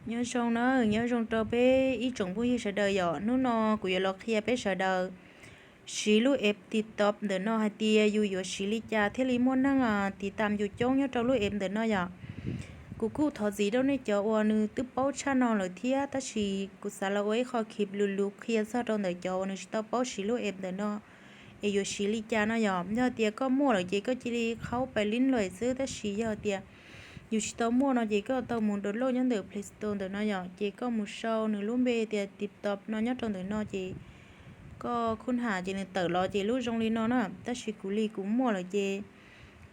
Nyob zoo na, nyob zoo rau peb ib tsoom phooj ywg sawv daws yom. Hnub no kuv yuav los qhia peb sawv daws siv lub app TikTok ntawm no hais tias yus yuav siv li cas thiaj li muaj neeg tiv tam yus coob nyob rau lub app ntawm no yom. Kuv kuj thov txim rau nej cov uas nws twb paub tshaj no lawm thiab, tab sis kuv xav los ua ib qho clip luv luv qhia txog rau ntawm cov uas nws tsis tau paub siv lub app ntawm no es yuav siv li cas no yom. Yog tias koj muaj lawm ces koj cia li qhaub pais link lawm xwb, tab sis yog tias yus tsis tau muaj no ces koj tau mus download nyob ntawm Play Store ntawm no yom, ces koj mus sau nws lub npe tias TikTok no nyob rau ntawm no ces koj khub ham ces nws tawm los ces lub zoo li no na. Tab sis kuv li kuv muaj lawm ces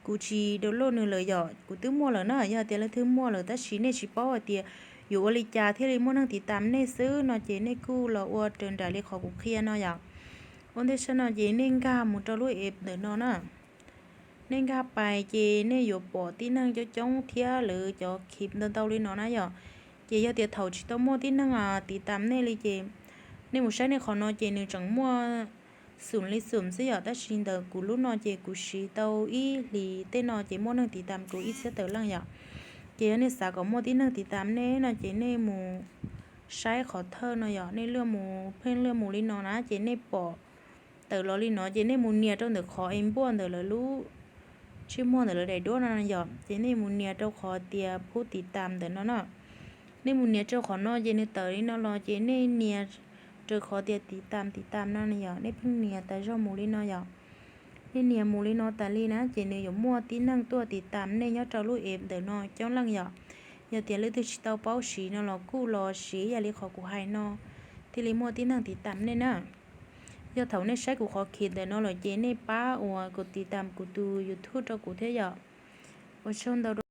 kuv tsis download nws lawm yom, kuv twb muaj lawm na. Yog tias leej twg muaj lawm tab sis nej tsis paub hais tias yuav ua li cas thiaj li muaj neeg tiv tam nej xwb no ces nej kuj los ua raws nraim li qhov kuv qhia no yom. Ua ntej sab no ces nej nkag mus rau lub app ntawm no na. Nej nkag pais ces nej yuav pom tib neeg coob coob thiab lawv cov clip ntau ntau li no na yom. Ces yog tias thaum tsis tau muaj tib neeg tiv tam nej li ces nej mus saib nej qhov no ces nws tseem muaj xum li xum xwb yom, tab sis ntawm kuv lub no ces kuv siv tau ib hlis tej no ces muaj neeg tiv tam kuv ib txhiab tawm leej yom. Ces yog nej xav kom muaj tib neeg tiv tam nej no ces nej mus saib qhov thawj no yom, nej luaj mus pheej luaj mus li no na ces nej pom tawm los li no ces nej mus nias rau ntawm qhov es npuaj ntawm lawv lub tsij muag ntawm lawv daim duab no yom, ces nej mus nias rau qhov tias phub tiv tam ntawm no na. Nej mus nias rau qhov no ces nws tawm li no los ces nej nias rau qhov tias tiv tam tiv tam no yom, nej pheej nias tas zog mus li no yom. Nej nias mus li no tas li na ces nws yuav muaj tib neeg tuaj tiv tam nej nyob rau lub app ntawm no coob leej yom. Yog tias leej twg tsis tau paub siv no los kuj los siv ib yam li qhov kuv hais no thiaj li muaj tib neeg tiv tam nej na. Yog thaum nej saib kuv qhov clip ntawm no lawm ces nej pab uas kom tiv tam kuv tus YouTube rau kuv thiab yom. Ua tsaug ntau.